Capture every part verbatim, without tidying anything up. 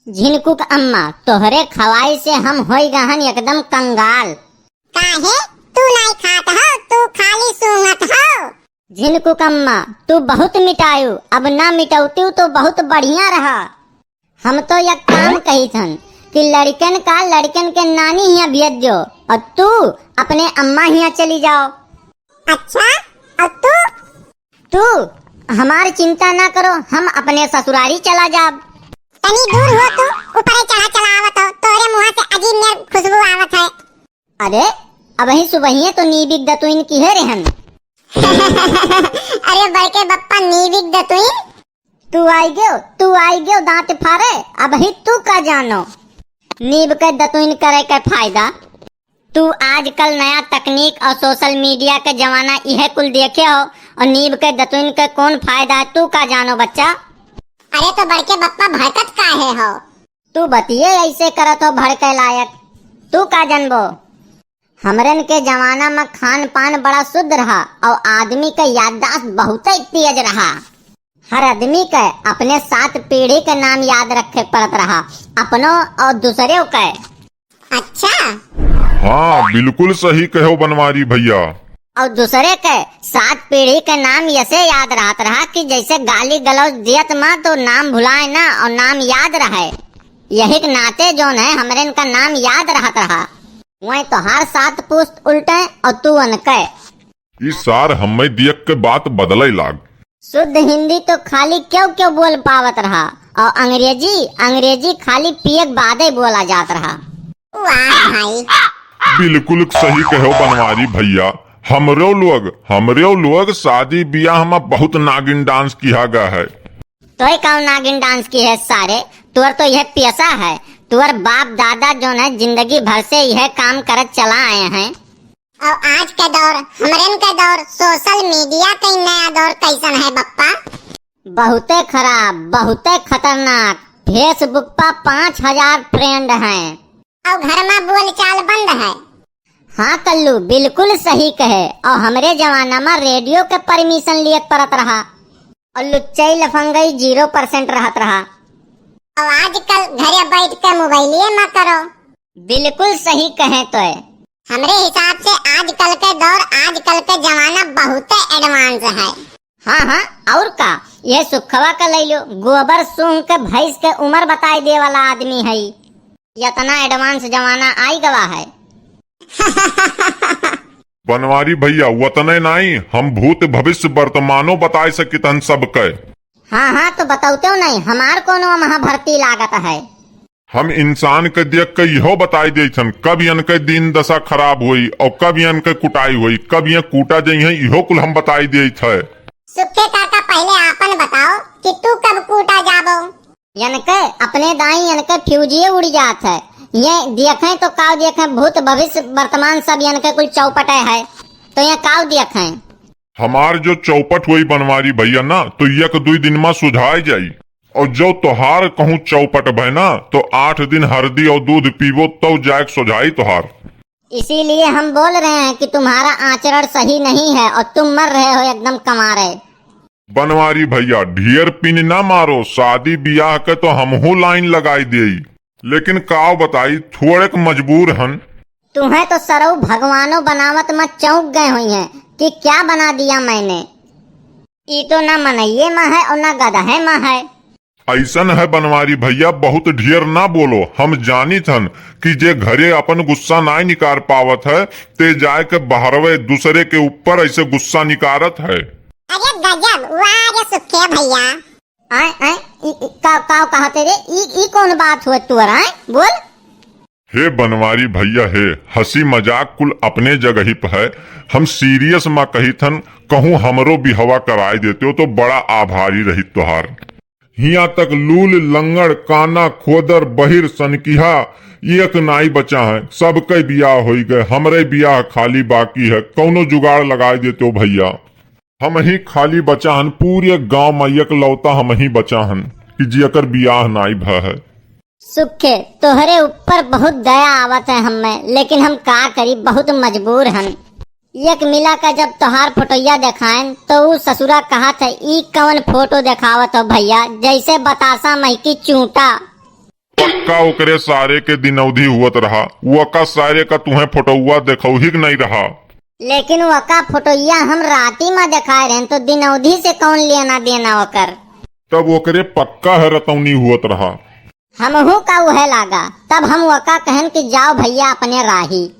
झिनकुक अम्मा, तोहरे खवाई से हम होई गहन एकदम कंगाल। काहे? तू नाई खात हो, तू खाली सूंघत हो। झिनकुक अम्मा, तू बहुत मिटायू, अब ना मिटौतीव तो बहुत बढ़िया रहा। हम तो एक काम कही थन कि लड़कन का लड़कन के नानी हियाँ भेज दो और तू अपने अम्मा हियाँ चली जाओ। अच्छा, और तू? तू हमार चिंता ना करो, हम अपने ससुरारी चला जाब। तनी दूर हो तू, ऊपरे चढ़ा चला आवत हो, तोरे मुँह से अजीब नियर खुशबू आवत है। अरे, अबही सुबहिये तो नीबिक दतुइन किहे रहन। अरे बड़के बप्पा, नीबिक दतुइन? तू आई गयो, तू आई गयो दांत फारे, अबही तू का जानो नीब के दतुइन करे के फायदा। तू आजकल नया तकनीक और social media के जमाना इहे कुल देखे हो, और नीब के दतुइन के कौन फायदा है, तू का जानो बच्चा? अरे तो बड़के बप्पा भड़कत काहे हो? तू बतिये ऐसे करत हो भड़के लायक, तू का जनबो? हमरन के जमाना में खान पान बड़ा शुद्ध रहा और आदमी के याददाश्त बहुत ही तेज रहा। हर आदमी के अपने सात पीढ़ी के नाम याद रखे पड़त रहा, अपनो और दूसरे के। अच्छा। हाँ, बिल्कुल सही कहो बनवारी भैया। और दूसरे के सात पीढ़ी के नाम यसे याद रहत रहा कि जैसे गाली गलौज दियत मा तो नाम भुलाए ना और नाम याद रहे। यही के नाते जोन है हमरे इनका नाम याद रहत रहा। वहीं तोहार सात पुस्त उल्टे और तू उनके। ई सार हम्मे दियक के बात बदले लाग। शुद्ध हिंदी तो खाली क्यों क्यों बोल पावत रहा और अंग्रेजी, अंग्रेजी खाली पिए के बादे बोला जात रहा। वाह भाई। बिल्कुल सही कहो बनवारी भैया, हमरो लोग, हमरो लोग शादी ब्याह में बहुत नागिन dance किहा गा है। तोय काउ नागिन dance किहे सारे, तोर तो यह पेशा है। तोर बाप दादा जोन है जिंदगी भर से यह काम करत चला आए हैं। और आज के दौर, हमरेन के दौर, social media के नया दौर कैसन है बप्पा? बहुते खराब, बहुते खतरनाक। Facebook पर पाँच हजार friend हैं। और घर में बोलचाल बंद है। हाँ कल्लू, बिल्कुल सही कहे। और हमरे जमाना में radio के permission लियत पड़त रहा और लुच्चई लफंगई zero percent रहत रहा। और आजकल घरे बैठ के मोबाइलिए में करो। बिल्कुल सही कहे तोय। हमरे हिसाब से आजकल के दौर, आजकल के जमाना बहुते advance है। हाँ, हाँ, और का? यह सुखवा का ले लो, गोबर सूंघ के भैंस के उम्र बताई दे वाला आदमी है। इतना advance जमाना आई गवा है। बनवारी भैया, वतने नाई, हम भूत भविष्य वर्तमानो बताए सकित हन सबके। हाँ, हाँ, तो बतौते नहीं, हमार कोनो महाभरती लागत है। हम इंसान के देख के इहो बताई देइत हन, कब यन के दिन दशा खराब होई और कब यन के कुटाई होई, कब ये कूटा जइहैं, इहो कुल हम बताई देइत है। सुखे काका, पहले आपन बताओ कि तू कब कूटा जाबो? यन के अपने दाई यन के फ्यूजिए उड़ जात है। ये देखें तो काव देखें, भूत भविष्य वर्तमान सब यन के कुल चौपटे है, तो ये काव देखें? हमार जो चौपट होई बनवारी भैया ना, तो एक दुई दिन में सुझाए जाई। और जो तोहार कहूँ चौपट भय ना, तो आठ दिन हरदी और दूध पीबो, तो जाए के सोझाई तोहार। इसीलिए हम बोल रहे हैं कि तुम्हारा आचरण सही नहीं है और तुम मर रहे हो एकदम कंवारे। बनवारी भैया, ढेर पिन ना मारो, शादी बियाह के तो हमहू line लगाई देई, लेकिन काव बताई, थोड़ेक मजबूर हन। तुम्हें तो सरऊ भगवानो बनावत में चौंक गए हुई हैं कि क्या बना दिया मैंने। ई तो ना मनइये में है और ना गदहे में है। ऐसन है बनवारी भैया, बहुत ढेर ना बोलो। हम जानित हन कि जे घरे अपन गुस्सा नाय निकार पावत है, ते जाए के बहरवे दूसरे के ऊपर ऐसे गुस्सा निकारत है। अरे गजब, वाह रे सुखे भैया। आय, आय, ई, ई, का, का कहते रे? ई, ई कौन बात हुआ तोर, आय? बोल। हे बनवारी भैया हे, हँसी मजाक कुल अपने जगहि प है। हम serious मा कहित हन, कहूँ हमरो बिहवा कराए देते हो तो बड़ा आभारी रहित तोहार। हियाँ तक लूल, लंगड़, काना, खोदर, बहिर, सनकिहा एक नाई बचा है, सबके बियाह होई गए, हमरे बियाह खाली बाकी है, कौनो जुगाड़ लगाए देते हो भैया। हमही खाली बचा हन, पूरे गाँव मा एकलौता हमही बचा हन कि जेकर बियाह नाई भ है। सुखे, तोहरे ऊपर बहुत दया आवत है हमें, लेकिन हम का करी, बहुत मजबूर हन। एक मिला का जब तोहार फोटोया देखाएन, तो ऊ ससुरा कहत है, "ई कवन फोटो देखावत हो भैया, जैसे बतासा महकी चूंटा।" का ओकरे सारे के दिनौधी हुअत रहा, वका सारे का तुहें फोटोवा देखौही के नहीं रहा। लेकिन वका फोटोइया हम राती मा देखाए रहेन, तो दिनौधी से कौन लेना देना ओकर? तब ओकरे पक्का है रतौनी हुअत रहा। हमहू का उहे लागा, तब हम वका कहन कि जाओ भैया अपने राही।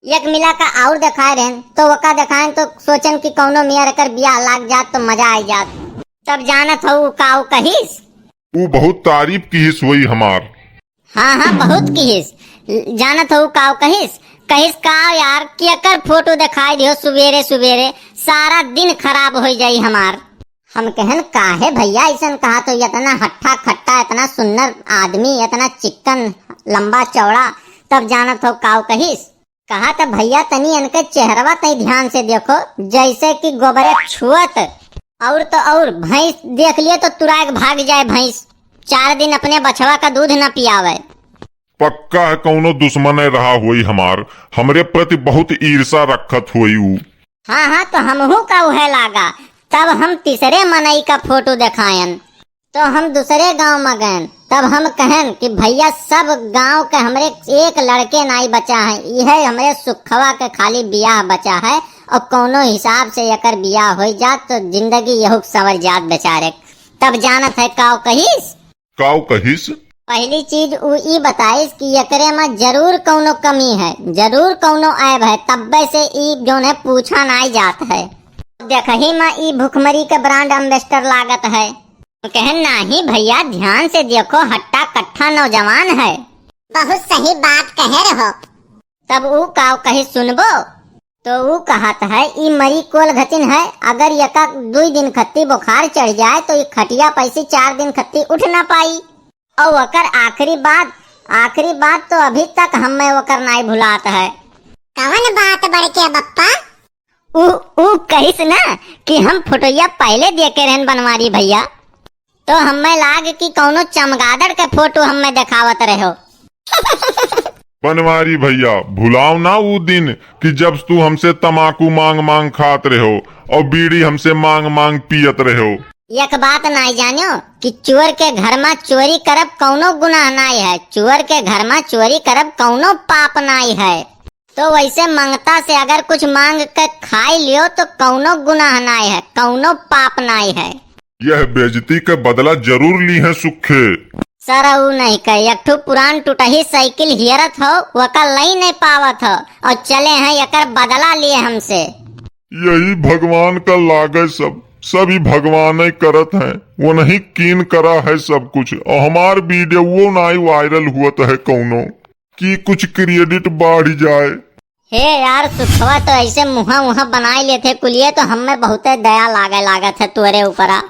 एक मिला का और देखाए रहेन, तो वका देखाएन तो सोचन कि कौनो मेयर एकर बियाह लाग जात तो मजा आई जात। तब जानत हो उ का उ कहिस? उ बहुत तारीफ किहिस होई हमार। हाँ, हाँ, बहुत किहिस। जानत हो का उ कहिस? कहिस का यार कि एकर फोटो देखाई दियो सुबेरे सुबेरे, सारा दिन खराब हो जाई हमार। हम कहन काहे भैया ऐसन कहा, तो इतना हट्ठा खट्टा, इतना सुन्नर आदमी, इतना चिक्कन, लंबा चौड़ा, तब जानत हो का उ कहिस? कहा त भैया तनी इनके चेहरवा तई ध्यान से देखो, जैसे कि गोबरे छुअत। और तो और भैंस देख लिए तो तुराग भाग जाए भैंस, चार दिन अपने बछवा का दूध न पियावे। पक्का है कौनो दुश्मन रहा होई हमार, हमरे प्रति बहुत ईर्षा रखत होई उ। हाँ, हाँ, तो हमहू का उहे लागा, तब हम तीसरे मनई का फोटो देखायन। तो हम दूसरे गांव में गएन, तब हम कहन कि भैया सब गांव के हमरे एक लड़के नाई बचा है, यह हमरे सुखवा के खाली बियाह बचा है और कौनो हिसाब से एकर बियाह हो जात तो जिंदगी यहुक संवर जात बेचारे। तब जानत है काव कहिस? काव कहिस? पहली चीज उ ई बताइस कि एकरे में जरूर कौनो कमी है, जरूर कौनो ऐब है, तब्बे से ई जोन है पूछा नाई जात है। देखही में ई भुखमरी के ब्रांड एम्बेसडर लागत है। कहन, "नाही भैया, ध्यान से देखो, हट्टा कट्ठा नौजवान है।" बहुत सही बात कहे रहो। तब ऊ काव कही, "सुनबो?" तो ऊ कहत है, "ई मरी कोल घचिन है, अगर यका दुई दिन खत्ती बुखार चढ़ जाए तो ई खटिया पैसी चार दिन खत्ती उठ ना पाई। और ओकर आखिरी बात, आखिरी बात तो अभी तक हमें ओकर नाई भुलात है।" कवन बात बड़के बप्पा? ऊ, ऊ कहिस ना कि हम फोटोया पहले देखे रहन बनवारी भैया, तो हमें लाग कि कौनो चमगादड़ के फोटो हमें देखावत रहो। बनवारी भैया, भुलाओ ना ऊ दिन कि जब तू हमसे तमाकू मांग मांग खात रहो और बीड़ी हमसे मांग मांग पियत रहो। एक बात नाई जान्यो कि चोर के घर मा चोरी करब कौनो गुनाह नाई है, चोर के घर मा चोरी करब कौनो पाप नाई है। तो वैसे मंगता से अगर कुछ मांग के खाई लियो तो कौनो गुनाह नाई है, कौनो पाप नाई है। यह बेइज्जती के बदला जरूर लीहे सुखे। सर, ऊ नहीं कहे, एक ठो पुरान टुटही साइकिल हियरत हो, वका लई नहीं पावत हो और चले हैं एकर बदला लिए हमसे। यही भगवान का लागे सब, सभी भगवाने करत हैं, वो नहीं कीन करा है सब कुछ। और हमार वीडियो वो नाई वायरल हुअत है कौनो कि कुछ क्रेडिट बढ़ जाए। हे यार सुखवा, तो ऐसे मुहा उहा बनाई लेते कुलिये, तो हमें बहुते दया लागे लागत है तोरे ऊपरा।